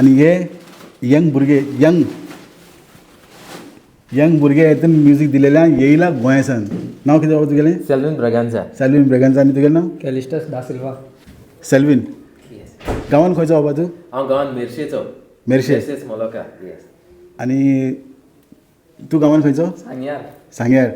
आनी हे यंग भुरगे, यंग यंग भुरगे हितून म्युजीक दिलेलें येयला गोंयासान. नांव कितें बाबा तुगेलें? सेल्विन ब्रगांजा. सेल्वीन ब्रेगांजा. आनी तुगेलें नांव? कॅलिस्टस दा सिल्वा. सेल्वीन, गांवान खंयचो बाबा तूं? हांव गांवान मिरशेचो. मिरशे. मिरशेच मोलोका, येस. आनी तूं गांवान खंयचो? सांग्यार. सांग्यार.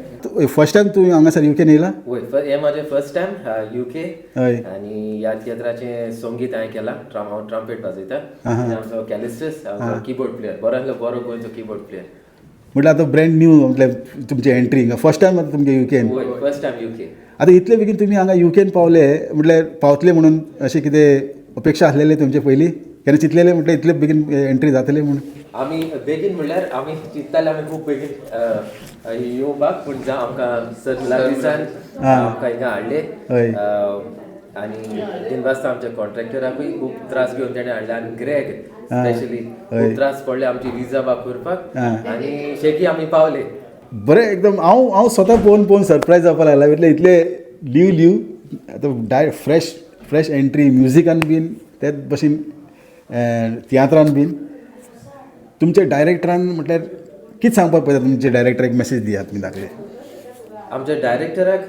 फर्स्ट टायम तूं हांगासर युकेन येयला? वय, हें म्हाजें फर्स्ट टायम युके. आनी ह्या तियात्राचें संगीत हांवें केलां. हांव ट्रम्पेट वाजयता आनी आमचो कॅलिस्टस आमचो किबोर्ड प्लेयर, बरो आसलो, बरो गोंयचो किबोर्ड प्लेयर. म्हटल्यार आतां ब्रँड न्यू, म्हटल्यार तुमची एंट्री हिंगा फर्स्ट टायम आतां तुमगे युकेन? वय, फर्स्ट टायम युके. आतां इतले बेगीन तुमी हांगा युकेन पावले, म्हटल्यार पावतले म्हणून अशें कितें अपेक्षा आसलेले तुमचे पयलीं? केन्ना चिंतलेले म्हटल्यार इतले बेगीन एंट्री जातले म्हूण? आमी बेगीन म्हणल्यार आमी चिंतताले आमी खूब बेगीन येवपाक, पूण जावं, आमकां सर दिसान आमकां हिंगा हाडले. आनी दिनवासता आमच्या कॉन्ट्रॅक्टराकूय, खूब त्रास घेवन तेणें हाडले आनी ग्रेग स्पेशली खूब त्रास पडले आमची विजा बा करपाक आनी शेकी आमी पावले. बरें एकदम. हांव हांव स्वता पळोवन पळोवन सरप्रायज जावपाक लागला. इतले इतले लीव लीव आतां डाय फ्रेश फ्रेश एंट्री म्युजिकान बीन, तेच भशेन तियात्रान बीन. तुमच्या डायरेक्टरान म्हटल्यार कितें सांगपाक पळयता? तुमच्या डायरेक्टराक मेसेज दियात तुमी धाकले. आमच्या डायरेक्टराक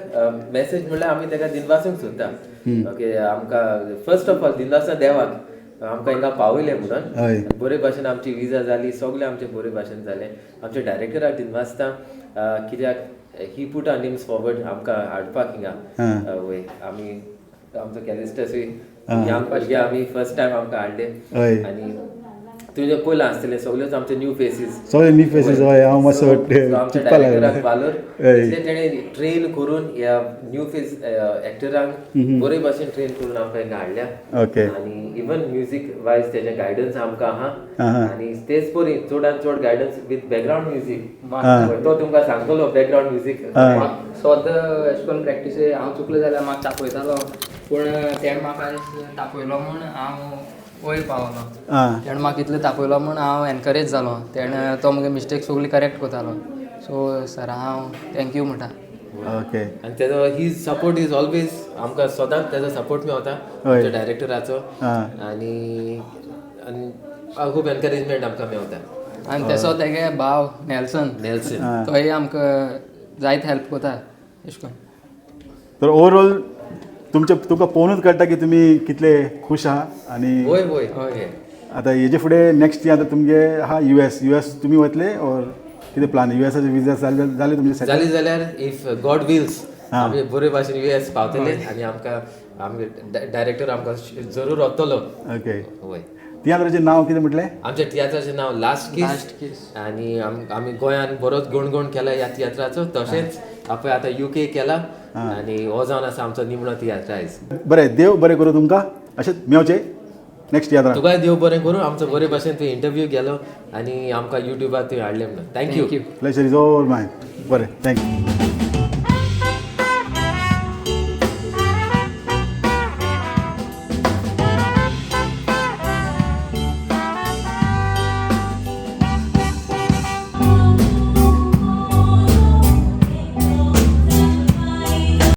मेसेज म्हणल्यार आमी ताका दिनवासूंक सोदता. ओके, आमकां फर्स्ट ऑफ ऑल दिनवासा देवाक, आमकां हिंगा पावयलें म्हणून. बरे भाशेन आमची विजा जाली, सगळें आमचें बरे भाशेन जालें. आमच्या डायरेक्टराक दिनवासता कित्याक he put our names forward आमकां हाडपाक हिंगा. वय, आमी आमचो कॅलिस्टसूय यंग भुरगे, आमी फर्स्ट टायम आमकां हाडले. आनी तुवें पयलां आसतलें, सगळ्योच आमचे न्यू फेसीस. सगळे न्यू फेसीस, हय. हांव मातसो आमच्या चिंतपाक डायरेक्टराक लागलो. वालोर. इतले तेणें ट्रेन करून ह्या न्यू फेस एक्टरांक बरे भाशेन ट्रेन करून आमकां हिंगा हाडल्या. आनी इवन म्युजीक वायज तेजें गायडन्स आमकां आहा. आनी तेच परी चडान चड गायडन्स विथ बॅकग्रावंड म्युजीक. तो तुमकां सांगतलो बॅकग्रावंड म्युजीक. सद्दां अशें करून प्रॅक्टीस हांव चुकलो जाल्यार म्हाका तापयतालो, पूण तेणें म्हाका आयज तापयलो म्हूण हांव वयर पावलो. तेणें म्हाका इतलो तापयलो म्हूण हांव एनकरेज जालो. तेणें तो मुगे मिस्टेक सगळी करेक्ट करतालो. सो सर, हांव thank you म्हणटा. आनी तेजो ही सपोर्ट is always, आमकां सदांच तेजो सपोर्ट मेवता आमच्या डायरेक्टराचो. आनी आनी खूब एनकरेजमेंट आमकां मेवता. आनी तेसो तेगे भाव नेल्सन. नेल्सन. तोय आमकां जायते हेल्प करता अशें करून. तर ओवरऑल तुमचे तुमकां पळोवनूच कळटा की तुमी कितले खूश आहा आनी वय वय वय आतां हेजे फुडें नेक्स्ट तियात्र तुमगे आहा युएस. युएस तुमी वतले ऑर कितें प्लान? युएसाचे विजा जाले जाले तुमचे settle? जाली जाल्यार, if God Wills, आमी बरे भाशेन युएस पावतले आनी आमकां आमगे डायरेक्टर आमकां जरूर वतलो. वय. तियात्राचें नांव कितें म्हटलें? आमच्या तियात्राचें नांव लास्ट किस. लास्ट किस. आनी आमी गोंयान बरोच गुणगुण केला ह्या तियात्राचो, तशेंच आपय आतां युके केला आनी हो जावन आसा आमचो निमणो तियात्र आयज. बरें, देव बरें करूं तुमकां. अशेंच मेवचें नेक्स्ट तियात्राक. तुकाय देव बरें करूं, आमचो बरे भाशेन तुवें इंटरव्यू केलो आनी आमकां युट्यूबार तुवें हाडलें म्हणून. Thank you. Thank you. Pleasure is all mine. बरें, thank you.